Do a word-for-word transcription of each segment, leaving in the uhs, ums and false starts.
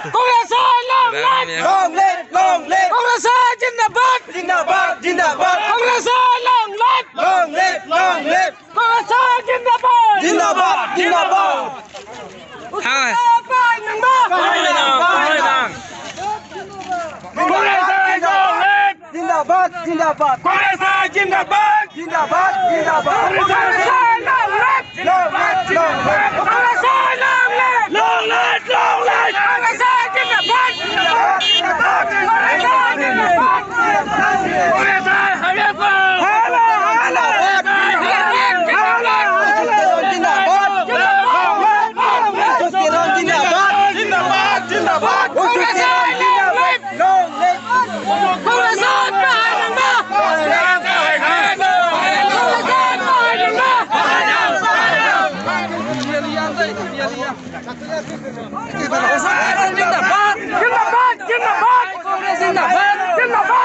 Congress oi long live! Long live, long live! Congress oi zindabad! Zindabad, zindabad! Congress oi long live! Long live, long live! Congress oi zindabad! Zindabad, zindabad! Hai. Pai nang ba! Pai nang, pai nang! Congress oi long live! Zindabad, zindabad! Congress oi zindabad! Zindabad, zindabad! Congress oi long live! Long live, long live! Congress oi long live! Long live, long live! Congress oi zindabad! Zindabad, zindabad! Congress oi zindabad! Congress oi, hello! Hello, hello! Hello, hello! Zindabad! Long live, long live! Zindabad, zindabad! Congress oi long live! Long live! Congress oi pahang ba! Congress oi pahang ba! Zindabad! Zindabad! Zindabad! Congress zindabad! Zindabad! Zindabad!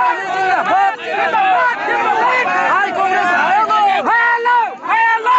Zindabad! Zindabad! Hai Congress! Hello! Hello! Hello!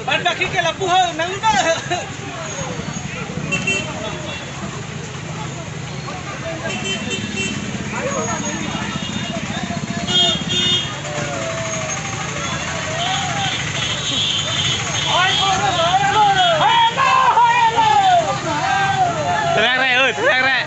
Ban bakri ke lapu ho, nang ba. Terang rek, oi, terang rek.